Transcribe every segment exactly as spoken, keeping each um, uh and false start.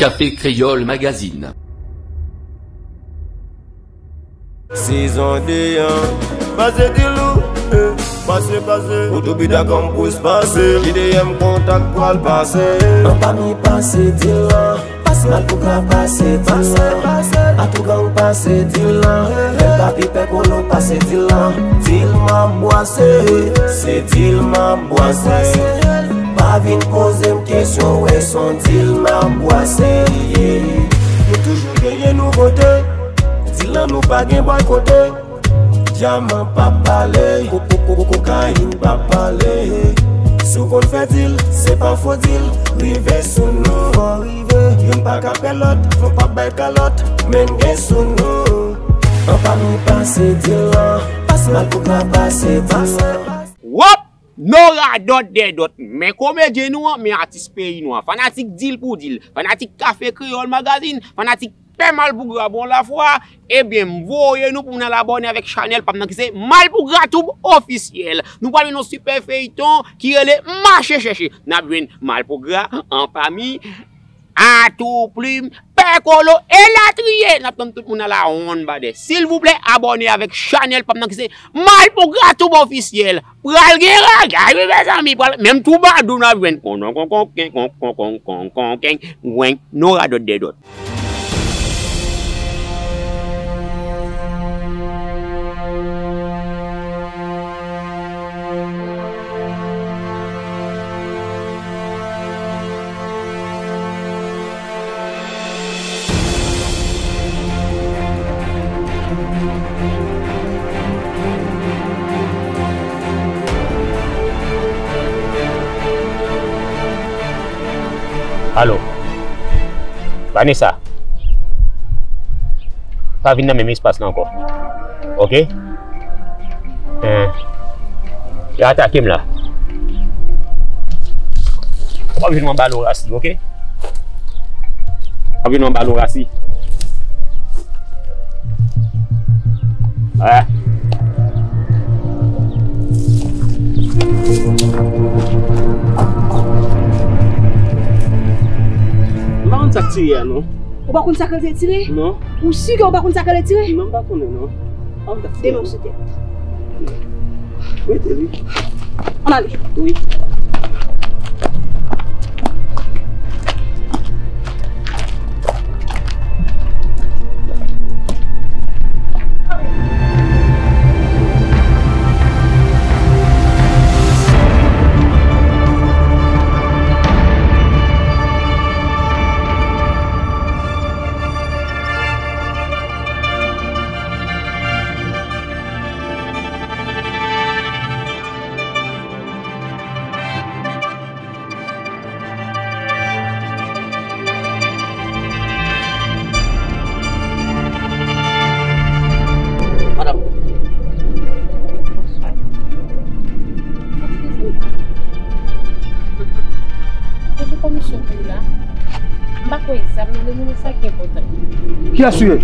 Café Créole Magazine. Sezon de an. Pase dil ou, eh, pase, pase. Ou tou pita kòm pous pase. J D M kontak pral pase. Anpami pase dil lan. Pase Malpougra pase dil lan. Atougang pase dil lan. Bèl Papi Pè Kolo pase dil lan. Dil m ap bwase, se dil m ap bwase. Pa vin poze m kesyon, wè son dil m ap bwase. Nou toujou genyen nouvote. Dil lan nou pa gen bòykote. Dyaman p ap pale, ko-, ko-, ko-, kokayin p ap pale. Si w konn fè dil, se pa fo dil, rive sou nou. Fò rive, youn pa ka pè lòt, fò pa bay kalòt, men gen sou nou. Anpami pase dil lan, pase Malpougra pase dil lan. Wop! Nora dòt dè dòt, men komedyen nou an, men atis peyi nou an, fanatik dil pou dil, fanatik Café Créole Magazine, fanatik Pè Malpougra bon lafwa, ebyen, m voye nou pou n al abòne avèk chanèl pa m nan ki se Malpougra Tube Officiel. Nou pral jwenn yon sipè feyton ki rele Mache Chèche. N ap jwenn Malpougra, Anpami, Atou Plim, Pè Kolo, elatriye. N ap tann tout moun nan la wonn badè. Silvouplè, abòne avèk chanèl pa m nan ki se Malpougra Tube Officiel. Pral gen ragay, wi, mezanmi. Pral, menm twoubadou n ap jwenn. Kon, kon, kon, kon, ken, kon, kon, kon, kon, kon, ken, wen, Nora dòt dè dòt. Alo. Vanessa. Pa vin nan menm espas la ankò. Oke? Eh. Yo atake m la. W ap jwenn yon bal orasi, oke? W ap jwenn yon bal orasi. Ah. M pa konn sa k tire a, non. Ou pa konn sa k retire? Non. Ou si ke ou pa konn sa k retire? Non, m pa konnen, non. Demen w sou tèt. Mete li. Ann ale. Wi. Madanm. Bonswa. Kote komisyon pou la? M pa kwè sa, m nan de moun sa ki enpòtan. Kiyès ou ye?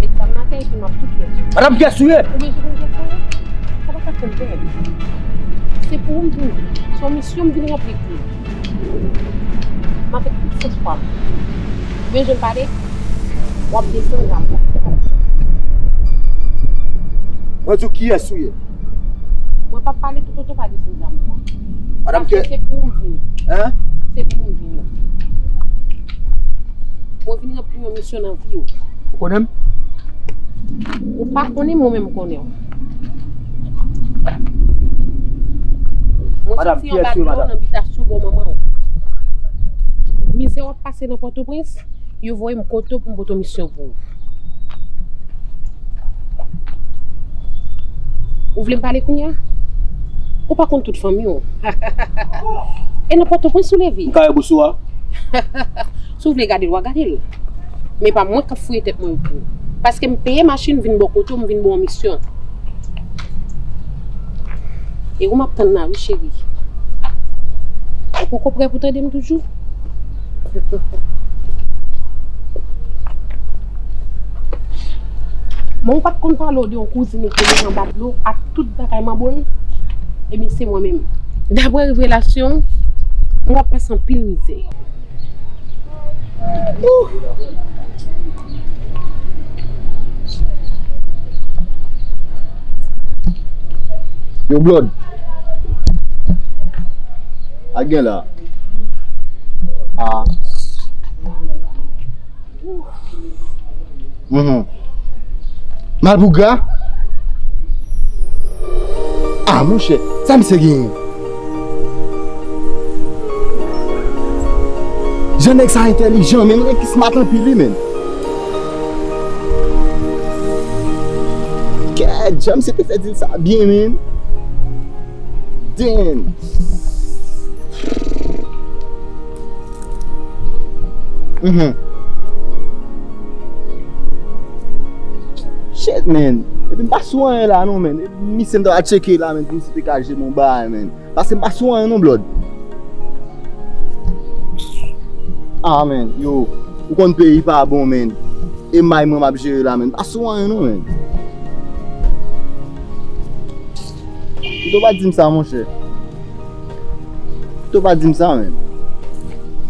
Met sa m atè epi m ap tou kiyès ou ye. Madanm, kiyès ou ye? Ou bezwen konn kiyès mwen ye? Sa pa ka fè m pè. Se pou ou m vini. Se yon misyon m vin ranpli pou ou. M avèk tout sans fwa m. Ou bezwen pale? W ap desann zam ou. Mwen di w kiyès ou ye? Mwen p ap pale toutotan w pa desann zam ou an. Madanm, paske se pou ou m vini. Hein? Se pou ou m vini. Mwen vin ranpli yon misyon nan vi w. Ou konnen m? Ou pa konnen m, mwen menm m konnen w. Mwen soti anba dlo nan bitasyon bò manman w. Mizè w ap pase nan Pòtoprens, yo voye m kote w pou m pote yon misyon pou ou. Ou vle m pale kounye a? Ou pa konn tout fanmi w. E nan Pòtoprens ou leve? M ka wè bous ou a? Si w vle gade l, w a gade l. Men pa mwen k ap fouye tèt mwen pou ou. Paske m peye machin vin bò kote w, m vin ba w yon misyon. E ou m ap tann la wi, cheri. Ou poko prè pou tande m toujou? Men ou pa t konn pale w de yon kouzin ou konnen anba dlo ak tout bagay manbo l? Ebyen, se mwen menm. Daprè revelasyon w, mwen ap pase anpil mizè. Yo, Blood. A gen la. A. Mhm. Malpougra? Ah, monchè, sa misye genyen? Jan nèg sa entèlijan, men, nèg ki smart anpil, wi, men. Kèt, jan misye te fè dil sa byen, men. Damn. Mhm. Shit, man. Epi m pa sou anyen la, non, man. Epi misye m ta va tcheke la, man, pou misye te ka jere m yon bagay, man. Paske m pa sou anyen, non, Blood. Ah, man, yo. Ou konn peyi pa bon, man. E may mwen m ap jere la, man. M pa sou anyen, non, man. Kite w pa di m sa, monchè. Kite w pa di m sa, menm.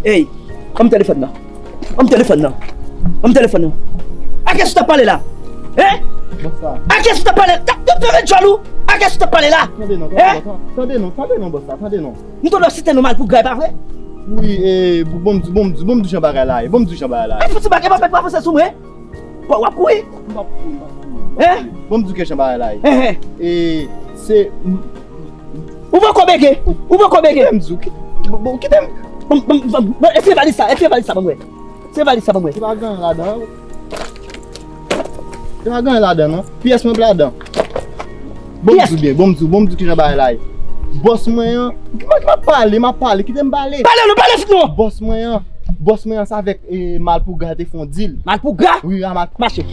Ey, ban m telefòn nan. Ban m telefòn nan. Ban m telefòn nan. A kiyès ou t ap pale la? Hein? Bòs la. A kiyès ou t ap pale? Tande, tande, djòl ou. A kiyès ou t ap pale la? Tande non, tande non, tande non, tande non, bòs la, tande non. M tande w ap site non Malpougra, e pa vre? Wi, e, bon, m di, bon, m di, bon, m di jan bagay la ye, bon, m di jan bagay la ye. Ay, fouti bagay, pa fè pa avanse sou mwen. W ap, w ap kouri? M p ap kouri, m p ap kouri, m p ap kouri. Hein? Bon, m di w kesyon bagay la ye. Hein, hein. E, se, m, m, Ou poko bege? Ou poko bege? Kite m di w, ki, bon, bon, kite m. Bon, bon, bon, bon, eseye valiz sa, eseye valiz sa ban mwen. Eseye valiz sa ban mwen. Li pa gen anyen ladan, wi. Li pa gen anyen ladan, non. Pyès mwen p ladan. Bon, m di w byen, bon, m di w, bon, m di w kijan bagay la ye. Bòs mwen an, ki, ki m ap pale, m ap pale, kite m pale. Pale non, pale vit non. Bòs mwen an, bòs mwen an, se avèk, e, Malpougra te fè yon dil. Malpougra? Wi, a Mal- Mache.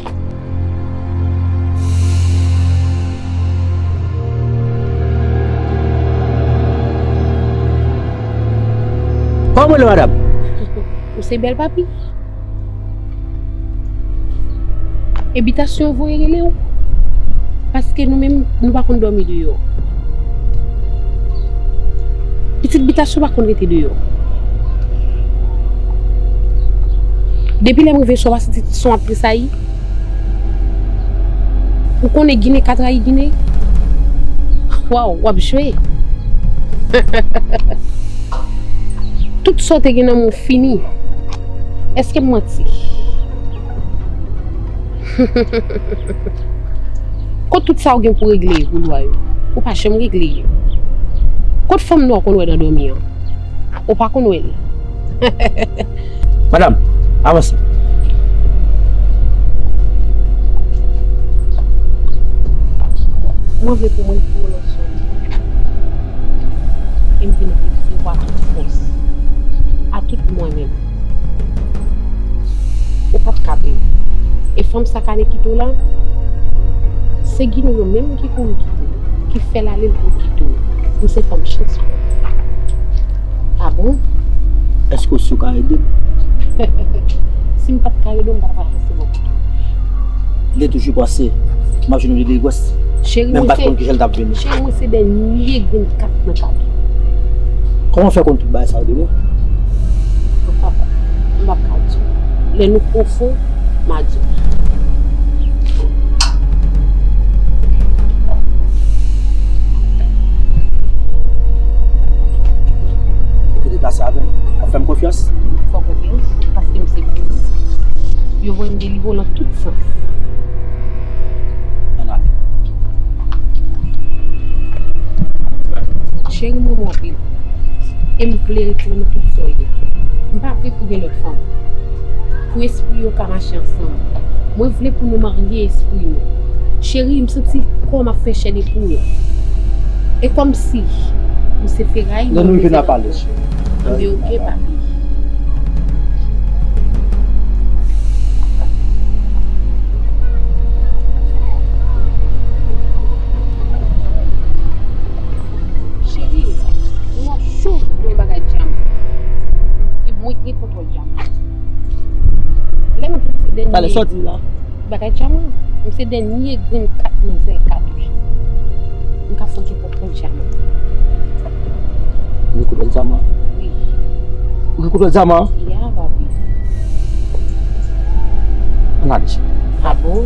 Kòman w rele, madanm? Ou se bèl papi? E bitasyon voye rele w. Paske nou menm, nou pa konn dòmi deyò. Pitit bitasyon pa konn rete deyò. Depi lè m rive sou w, pa santi son ap tresayi. Ou konnen Ginen ka trayi Ginen? Waw, w ap jwe. Tout sa w te gen nan men w fini. Èske m manti? Kot tout sa w gen pou regle pou lwa yo? Ou pa janm regle yo. Kot fanm nwa w konn wè nan dòmi an? Ou pa konn wè l. Madanm, avanse. Mwen vle pou mwen di w yon lòt sòt. E m vin di w a tout fòs, a tout mwen menm. Ou p ap ka pè. E fanm sa k ale kite w la, se Ginen yo menm ki kouri kite l, ki fè l ale l pou l kite w. M se fanm chans mwen. Ah bon? Èske w si w ka ede m? Si m pa t ka ede w, m pa t ap avanse bò kote w. M te toujou panse m ap jwenn yon delivrans, men m pa t konn kijan l t ap vini. Cheri, mwen se dènye grenn kat nan kat ou. Kòman w fè konn tout bagay sa yo de mwen? M p ap, m p ap ka di w. Lè nou pwofon, m a di w. Ou te deplase avè m? W ap fè m konfyans? Fè w konfyans, paske m se pou ou. Yo voye m delivre w nan tout sans. Ann ale. Cheri, m renmen w anpil. E m vle retire w nan tout sa w ye. M pa vle pou gen lòt fanm. Pou espri yo ka mache ansanm. Mwen vle pou nou marye espri nou. Cheri, m santi kò m ap fè chè de poul. E kòmsi m se feray. Lè nou rive n a pale. Anben, oke, papi. Cheri, mwen cho pou bagay djam. E mwen gen kontwòl djam. Lè m di w se dènye. Talè, sa w di la? Bagay djam lan. M se dènye grenn kat nan sèl katouch. M ka fè w gen kontwòl djam lan. Ou gen kontwòl djam lan? Wi. Ou gen kontwòl djam lan? Ya, papi. N ale, cheri. A bon?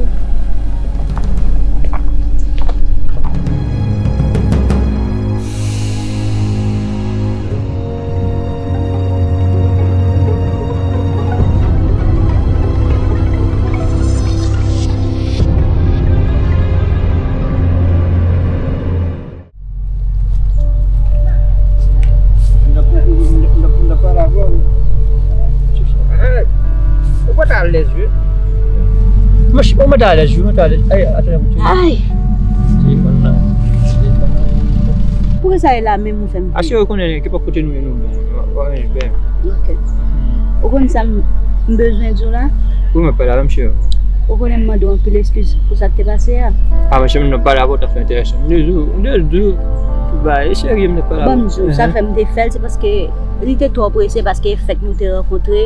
M t ap, m t ap, m t ap pale avè w. Ou pa t alèz, wi. Mwen, mwen t alèz, wi, mwen t alèz. Ay, atann, mwen te. Ay! Telefòn nan. Telefòn nan. Poukisa e la menm ou fè m. Achte, ou konnen, ki pa kote nou ye, nou bon. Ou konnen sa m, m bezwen di w la? Wi, mwen pale avè m, cheri. Ou konnen m mande w anpil eskiz pou sa k te pase a. A, men cheri, m nan pale avè w, ta fè entèresan. M te di w, m te di w, bay, e serye, m nan pale avè w. Bon, m di w, sa fè m te fè l, se paske li te twò prese, paske e fèt nou te rankontre,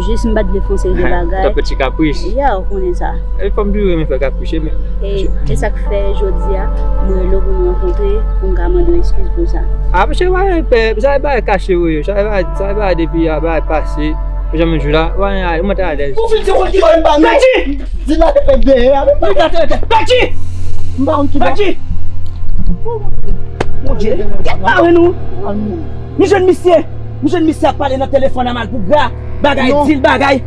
jis m pa t vle fè yon seri de bagay. Ou t ap fè ti kapris. Ya, ou konnen sa. E fò m toujou renmen fè kapris, men. E, e sa k fè jodi a, mwen rele w pou nou rankontre, pou m ka mande w eskiz pou sa. A, men cheri, pa gen pè, sa e bagay kache, wi, sa e bagay, sa e bagay depi a bagay pase. Ou janm jou la, ou pa gen, ou mete alèz. Ou fin di konn ki bò m pa nou. Pèdi! Di la te fè dèyè a, men. Di la te fè, pèdi! M pa konn ki bò. Pèdi! Mon Dye, tèt mare nou. Nou jwenn misye, nou jwenn misye ap pale nan telefòn a Malpougra. Bagay, di l bagay.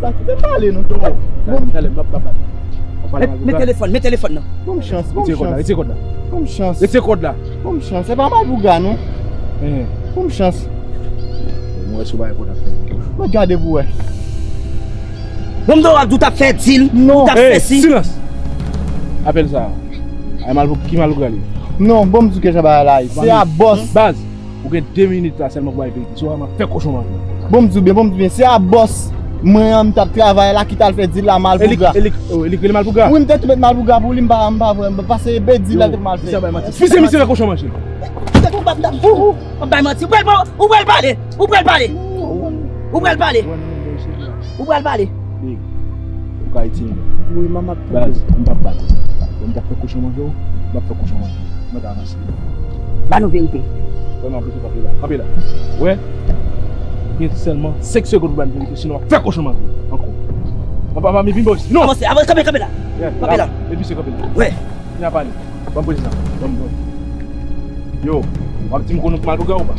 Sa ki te pale nou tou. Talè, talè, m ap, m ap, m ap. Men, men telefòn, men telefòn nan. Bon chans, bon chans. Retire kòd la, retire kòd la. Bon chans. Retire kòd la. Bon chans, se pa Malpougra, non. Bon chans. Mwen wè si w pa gen kòd ap fè. Mwen gade pou wè. Bon, m te w ap di w t ap fè dil, ou t ap fè si. Silans. Apèl sa. Ay Malpougra, ki Malpougra li? Non, bon, m di w ke jan bagay la ye. Se a bòs. Baz. Ou gen de minit la sèlman pou bay verite. Si w pa, m ap fè kochon manje w. Bon, m di w byen, bon, m di w byen. Se a bòs mwen an, m t ap travay la, ki t al fè dil la Malpougra. Elik, elik, oh, elik rele Malpougra? Wi, m te tou met Malpougra pou li, m pa, m pa vre, m pase be dil la te pou m al fè. Misye bay manti. Fizye misye nan kochon manje. Ou ap bay manti. Ou pral, ou pral pale. Ou pral pale. Ou pral pale. Ou pral pale. Big, ou ka itil mwen. Wi, manman ap tande. Baz, m p ap bat ou. Bon, m t ap fè kochon manje w, m ap fè kochon manje w. Mwen ta avanse. Ba nou verite. Wè, m ap bloke kanpe la. Kanpe la. Wè. Gen sèlman senk segonn pou ba m verite, sinon w ap fè kochon manje w. Ankò. M ap, m ap vin bò isit. Non! Avanse, avanse, kanpe, kanpe la. Kanpe la. Epi se kanpe la. Wè. Vin a pale. Ban m poze sa. Ban m, ban m. Yo, w ap di m konnen w Malpougra ou pa?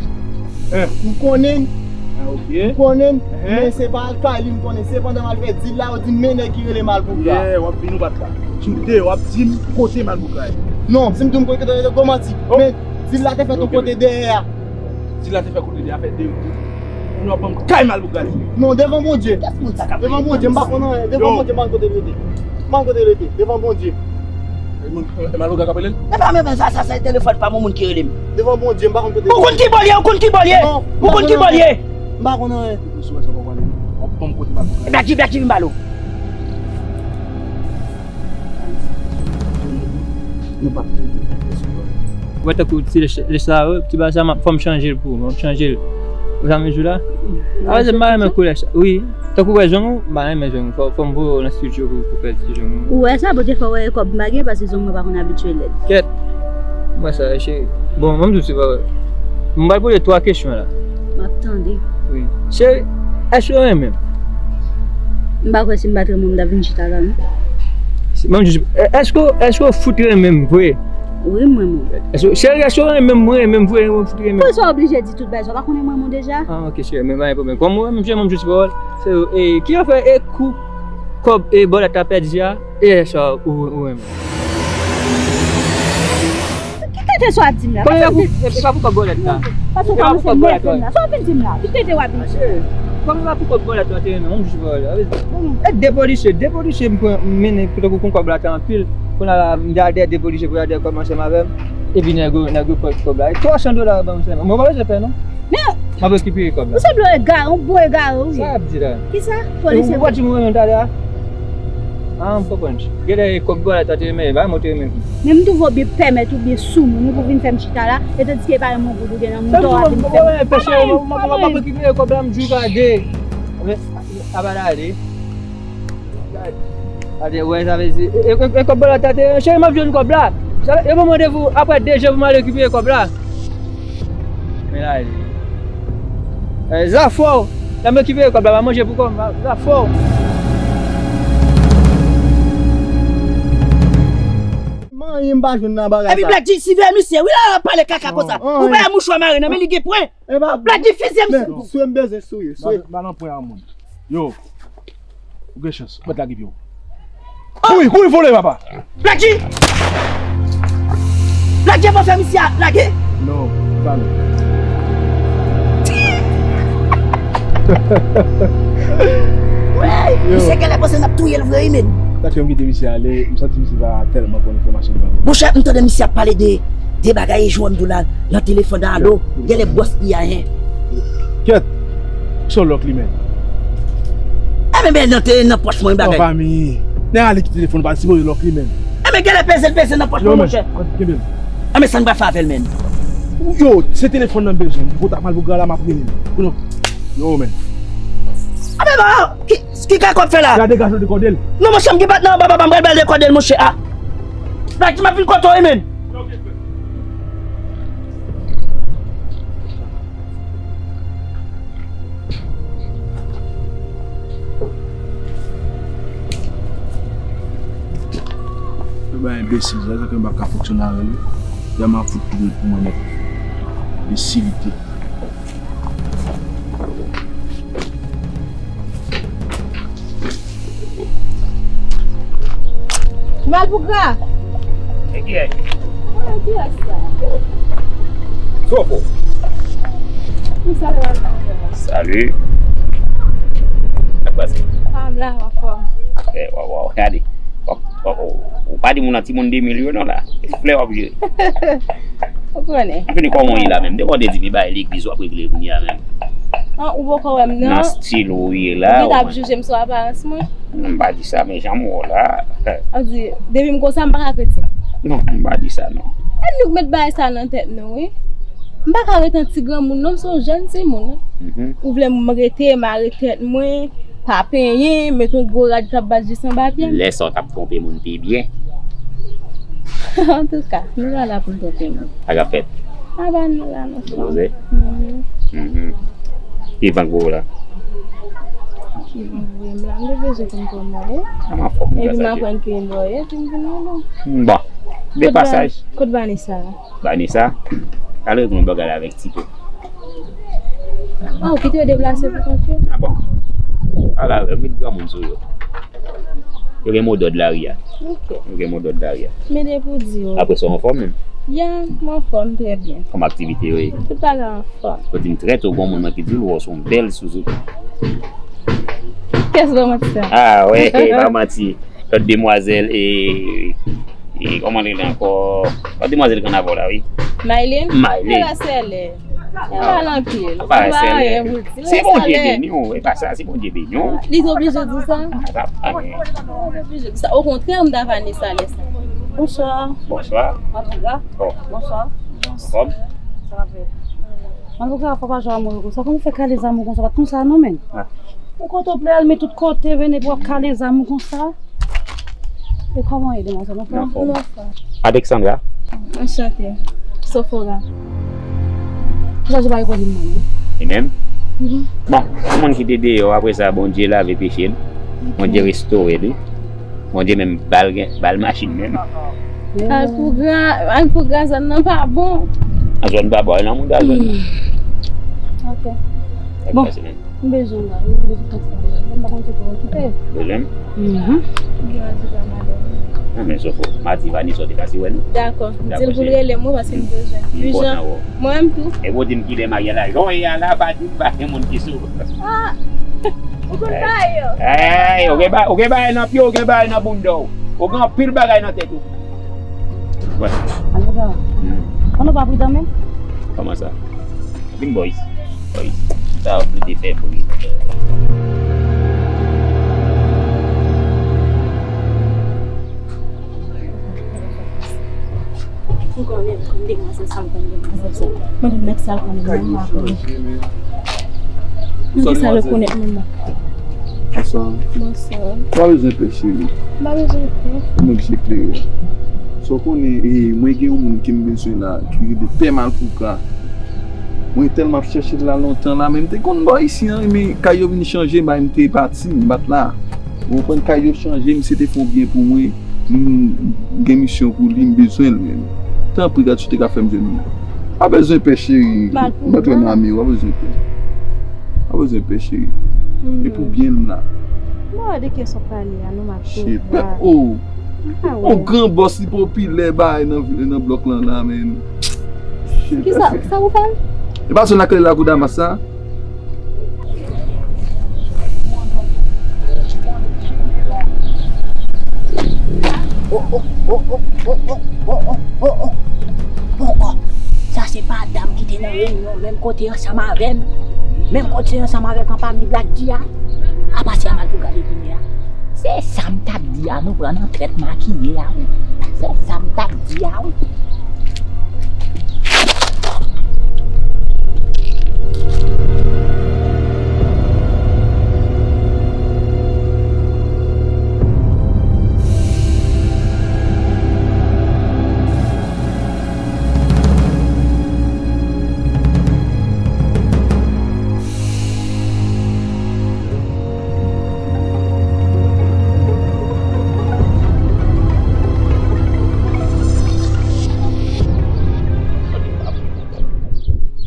Hein? M konnen. Ah, ok. M konnen, men se pa al kay li m konnen. Se pandan m al fè dil la, yo di m men nèg ki rele Malpougra. Yeah, w ap vin ou pa t la. Sou de, w ap di m kote Malpougra ye. Non, si m di w m konnen kote l rete, gwo manti. Oh. Men dil la te fèt yon kote dèyè a. Dil la te fèt kote dèyè a, fè de yo tou. Kounye a w ap ban m kay Malpougra li ye. Non, devan Bondye. Devan Bondye, m pa konn anyen. Devan Bondye, m pa konn kote l rete. M pa konn kote l rete. Devan Bondye. E moun, e Malpougra k ap rele l? E pa menm sa, sa se telefòn pa m, yon moun ki rele m. Devan Bondye, m pa konn kote l ye. Ou konn ki bò l ye, ou konn ki bò l ye. Non, ou konn ki bò l ye. M pa konn anyen. Ou sou wè sa w ap pale. W ap ban m kote Malpougra. Black G, Black G, vin ba l. Nou p ap touye pèsonn. Ou wè tankou ti lèch, lèch sa yo, ti bagay sa, m ap, fò m chanje l pou ou, m ap chanje l. Ou sa m di w la? A, se m pa renmen koulè sa. Wi. Tankou w wè zong ou, m pa renmen zong ou. Fò, fò m voye w nan estidyo pou, pou fè ti zong ou. Ou wè sa, Bondye fè w wè e kòb m pa gen, paske zong mwen pa konn abitye lèd. Kèt. M wè sa, cheri. Bon, ban m di w ti bagay. M pral poze twa kesyon la. M ap tande. Wi. Cheri, èske w renmen m? M pa kwè si m pa t renmen w, m t ap vin chita la, non. Ban m di w, èske, èske w fout renmen m vre? Wi, m renmen w. Èske, cheri, èske w renmen m, renmen m vre, ou fout renmen m? Poukisa w oblije di tout bagay sa? Ou pa konnen m renmen w deja? Ah, ok, cheri, men pa gen pwoblèm. Kòm ou renmen m, cheri, ban m di w ti pawòl. Se, e, ki afè, e, kou, kòb, e, bòlèt la pèdi a? E sa ou, ou renmen. Ki tete sa w ap di m la? Kòman e pa pou, e, e pa pou kòb bòlèt la? Paske w kòmanse mèt m la. Sa w ap vin di m la? Ki tete w ap vin di m? Kòman e pa pou kòb bòlèt la te renmen? Yon jis bòlèt la. E de polisye, de polisye m pran, m mennen, tankou konn kòb la te anpil. Kounye a la, m te al dèyè de polisye pou y al dèyè kòb ansanm avè m. Epi nèg yo, nèg yo pran kòb la. E twa san dola ban m sèlman. Mwen pa bezwen pè non. Men, m ap rekipere kòb la. Ou sanble yon egare, yon bon egare ou ye. Sa w ap di la? Kisa? Polisye. Ou pa di m ou renmen m talè a? Ah, m konprann. Genlè e kòb bòlèt la te renmen, e pa mwen te renmen. Men m twouve w byen pèmèt ou byen soumoun ou pou vin fè m chita la, e tandiske e pa renmen w pou ou gen nan mouton w ap vin fè m. Sa m di w, m ap rekipere kòb la, m di w gade. Men, apa la ale. Gade, wè, sa vle di, e, e, e kòb bòlèt la te, cheri, m ap jwenn kòb la. Sa, yo ban m randevou aprè de jou pou m al rekipere kòb la. Men la, e, zafè w. Lè m rekipere kòb la, m a manje pou kò m, m a fò. Manyen m pa jwenn nan bagay sa. Epi Black G, siveye misye, wi, la, la pale kaka konsa. Ou pa wè mouchwa mare nan men li gen pwen. Black G, fizye misye. Swe m bezwen souye, swe. Ba nan pwen a moun. Yo, ou gen chans, ou mèt lage pye w. Kouri, kouri vole, papa. Black G! Black G, pa fè misye a lage. Non, pa non. Wi, misye genlè panse n ap touye l vre, wi, men. Sa fè m kite misye ale, m santi misye pa tèlman konn enfòmasyon li ban mwen. Monchè, m tande misye ap pale de, de bagay, jwè m di w la, nan telefòn, alo, genlè bòs li a, en. Kèt, se yon lòk li, men. Enben, men, nan te, nan pòch mwen, bagay. Fanmi, nèg ale ki telefòn, pa sipoze lòk li, men. Enben, genlè peze l, peze l nan pòch mwen, monchè. Yo, men, kenbe l. Enben, sa n pral fè avè l, men. Yo, se telefòn nan m bezwen. Pou ta mal pou gran la, m ap rele l. Pou nou. Yo, men. Enben, bon, ki, ki ka kòb fè la? La degaj ou dekòde l. Non, monchè, m gen patnè anba, papa, m pral ba l dekòde l, monchè, a. Black G, m ap vin kote w, men. Yo ba enbesil sa, sa fè m pa ka fonksyone avè l, wi. Dam ap fout tout pou mwen nèt. Enbesilite. Malpougra! E kiyès? Mwen, kiyès sa? Sofo. Salut. Sa k pase? Ah, m la, anfòm. Eh, waw, waw, gade. Waw, waw, waw. Ou pa di moun nan timoun de mil yo non la. Flè w ap jere. Ou konnen. Anfen, kòman w ye la menm? Depi w te di m e bagay legliz w ap regle kounye a menm. Ah, ou poko wè m nan. Nan stil ou ye la. Ou gentan ap jije m sou aparans mwen. M pa di sa, men jan m wè w la. Ou di, depi m konsa, m pa ka kretyen. Non, m pa di sa, non. E nou k met bagay sa nan tèt nou, wi. M pa ka ret an ti granmoun, non, m se yon jèn timoun. Mhm. Ou vle m rete, mare tèt mwen, pa penyen, met yon gwo rad k ap bat jis anba pye m. Lè sa w t ap twonpe moun pi byen. Antouka, nou pa la pou n twonpe moun. Sa k ap fèt? Apa nou la, non. Poze? Mhm. Mhm. Ki van k voye w la? Ki van k voye m la? M te bezwen konn kòman w ye. Kòman fò m? Epi m aprann ki bò w ye, epi m vin wè nou. Bon. De pasaj. Kot Vanessa? Vanessa, al regle yon bagay avèk Tito. Ah, ou kite yo deplase pou kont yo? Ah bon. Ala, met granmoun sou yo. Yo gen modòd lari a. Ok. Yo gen modòd lari a. Men depi w di yo. Apre sa, w anfòm menm? Ya, m anfòm trè byen. Kòman aktivite yo ye? Tout bagay anfòm. Yo di m trè to, gon moun nan ki di l wè w se yon bèl Suzuki. Kiyès ki ba w manti sa? Ah, wè, pa manti. Lòt demwazèl, e, e, kòman li rele ankò? Lòt demwazèl kannaval la, wi. Maylin? Maylin. Parasèlè. Li pale anpil. Li pa anyen pou di. Se Bondye beni w, e pa sa, se Bondye beni w. Li te oblije di sa? Ah, sa pa anyen. Li te oblije di sa. Okontrè, m ta Vanessa lè sa. Bonswa. Bonswa. Malpougra. Oh. Bonswa. Anfòm? Sa va fè? Malpougra, fò pa jwe a mwen konsa. Kòman w fè kale zamou konsa? Pa t konsa non, menm. Ah. Ou kontople al met tout kote, vin epi w ap kale zamou konsa. E kòman w ye, demwazèl? Anfòm? Anfòm. Alexandra. Anchante. Sophora. Jodi pa rekòde m non. Li menm? Mhm. Bon, yon moun ki te deyò, apre sa, Bondye lave peche l. Ok. Bondye restore li. Bondye menm ba l gen, ba l machin menm. Al pou gran, al pou gran zòn nan pa bon. A zòn pa bon, nan moun ta zòn nan. Hmm. Ok. Sa k pase menm? M bezwen w la, wi, m bezwen w kontinye. M pa konn ki pou okipe. Bezwen m? Mhm. Gen randevou a madanm. Non, men Sofo, m a di Vanessa w te pase wè nou. Dakò. Di l pou l rele m, wi, paske m bezwen. M kontan wè w. Mwen menm tou. E w di m kilè maryaj la. Jan w ye a la, pa di m pa gen moun ki sou. Ah! Ou konn bagay yo? Eh, ou gen ba-, ou gen bagay nan pye w, ou gen bagay nan bounda w. Ou gen anpil bagay nan tèt ou. Wè. Alo, sa va? Hmm. An nou pa pridan menm? Kòman sa? Vin bò isi. Bò isi. Sa w te fè pou li. M konnen, m konnen demwazèl sa, m konnen demwazèl sa. Mwen menm nèg sa konnen mwen pa konnen. Mwen ki sa rekonèt mwen nan. Bonswa. Bonswa. Ou pa bezwen pè, cheri. M pa bezwen pè. Mwen ki se klere. Sa w konnen, e, mwen gen yon moun ke m bezwen la, ki rele Pè Malpougra. Mwen tèlman ap chèche l la lontan la, men m te konn bò isi an, men kay yo vin chanje, bay m te pati, m pa t la. Ou konprann, kay yo chanje, misye te fè yon byen pou mwen, m gen misyon pou li, m bezwen l menm. Tanpri, gad si w te ka fè m jwenn li. Pa bezwen pè cheri, m antre nan ame, pa bezwen pè. Pa bezwen pè cheri. E pou byen m la. Mwen wè de kiyès w ap pale a, non, m ap tou. Shit, pèp, oh. Yon gran bòs li popilè bay nan, nan blòk lan la, men. Kisa, sa ou fè l? E pa zòn lakay la kou Damas sa? Sa se pa dam ki te nan reyinyon menm kote ansanm avè m, menm kote ansanm avèk anpami Black Dia. Apa se a mal pou gade kounye a. Se sa m t ap di a, nou pran nan trèt makiye a wi. Se sa m t ap di a wi.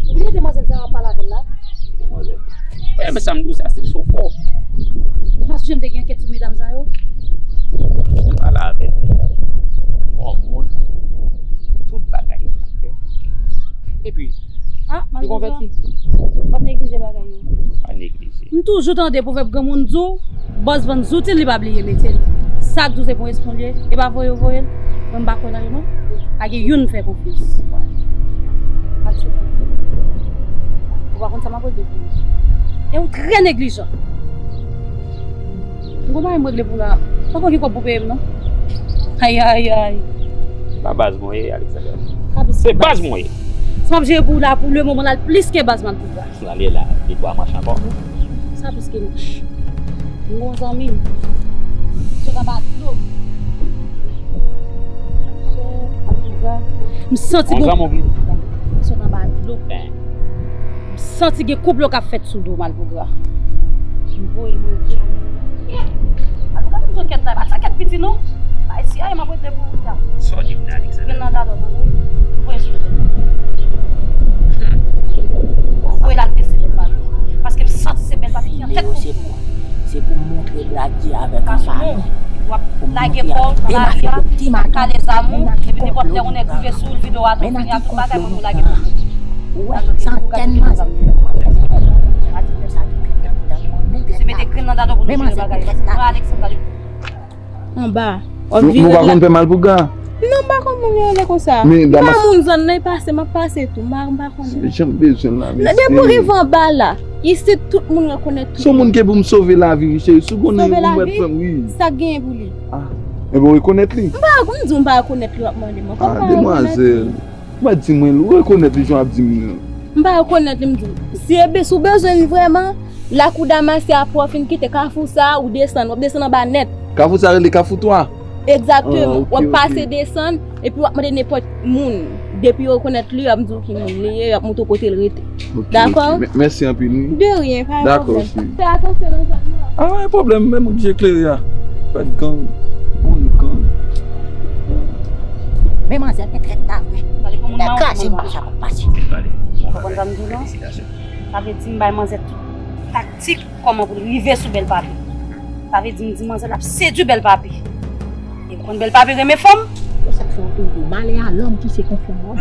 Ou bliye demwazèl sa w ap pale avè l la? Demwazèl. Wè, men sa m di w sa, se sofò. Ou pa sonje m te gen ankèt sou medam sa yo? Pale avè l. Yon moun, tout bagay li fè. Epi, ah, li konvèti. W ap neglije bagay yo. Pa neglije. M toujou tande pwovèb granmoun di w, bòs vann zouti l, li pa bliye mete l. Sa k di w se pou espon l ye, e pa voye yo voye l. Mwen m pa kwè nan yo non. Pa gen youn m fè konfyans. Al sou kont. Ou pa konn sa m ap regle pou ou. E ou trè neglijan. M gon bagay m regle pou la. Pa konn ki kòb pou peye m non. Ay, ay, ay. Se pa baz mwen ye, Alexander. Se baz mwen ye. Sa m ap jere pou ou la, pou lemoman la, l plis ke baz Malpougra. L ale la, li bwa manch ankò. Sa plis ke manch. M gon zanmi m. Sot anba dlo. M santi gon zanmi w ki sot anba dlo. M santi gen konplo k ap fèt sou do Malpougra. M voye manje a. Malpougra, m sot kèt la, pa sa kèt piti non. Bay si a, m ap regle pou ou. Sa w di m nan, Alexander? Gen nan dadò, tande. M voye sou tèt. Voye l al pese bèl papi. Paske m santi se bèl papi ki an tèt konplo. Se pou montre Black Dia avèk anfami. W ap lage kò w nan lari a, w ap kale zam ou, epi nenpòt lè yon nèg rive sou ou, l vide w atò, fini a tout bagay, mwen ou lage kò w. Ou wè, se antèn manzè. Se mete grenn nan dadò pou nou jere bagay. Mwen Alexandra. Anba. W ap viv la. Nou pa konn pè Malpougra? Non, m pa konn moun yo rele konsa. M pa moun zòn nan, e pase, m ap pase tou. M pa, m pa konnen. Se jan m bezwen la, mesye. Depi w rive anba la, isit tout moun rekonèt tout moun. Se yon moun ke pou m sove lavi wi, cheri. Si w konnen yon moun mèt fè m, wi. Sa k genyen pou li? Ah, enben w rekonèt li? M pa, m di w m pa rekonèt li, w ap mande mwen. Ah, demwazèl. Ou pa di mwen, ou rekonèt li jan w ap di m nan. M pa rekonèt li, m di w. Si e be-, si w bezwen li vrèman, Lakou Damas se apre w fin kite kafou sa, ou desann, w ap desann anba nèt. Kafou sa rele Kafou twa? Egzakteman. Ah, ok, ok. W ap pase desann, epi w ap mande nenpòt moun. Depi yo rekonèt li, y ap di w ki moun li ye, y ap montre w kote l rete. Ok, dakò? Ok. Mè-, mèsi anpil, wi. De rien, pa gen pwoblèm. Dakò, cheri. Fè atansyon nan zòn nan. Ah, pa gen pwoblèm, menm ou ki klere a. Fèt gang, mouri gang. Men manzè gen trèt la vre. Nèg kraze m pa sa pou pase. Ou konprann sa m di w la? Sa vle di m bay manzè tout taktik kòman pou l rive sou bèl papi. Sa vle di m di manzè l ap sedui bèl papi. E ou konn bèl papi renmen fanm? Se sa k fè w toujou malè a lòm ki se konfyans lòm.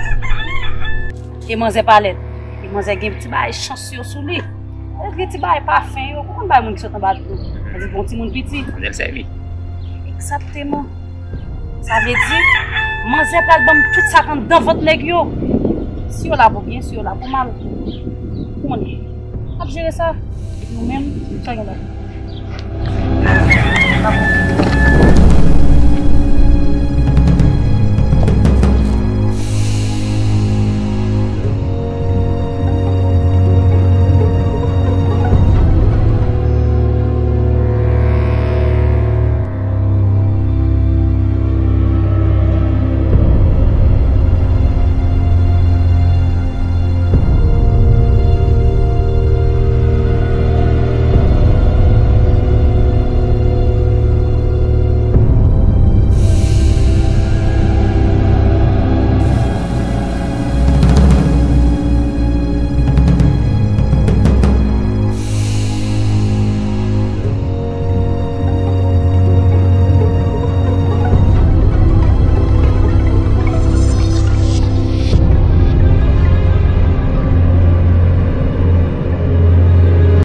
E manzè pa lèd. E manzè gen ti bagay chans yo sou li. Lè gen ti bagay pafen yo, ou konn bay moun ki sot anba dlo. Sa di bon timoun piti. Manzè sèvi. Egzakteman. Sa vle di, manzè pral ban m tout sa k anndan vant nèg yo. Si yo la pou byen, si yo la pou mal. Ou konnen. N ap jere sa. Epi ou menm, sa gen la.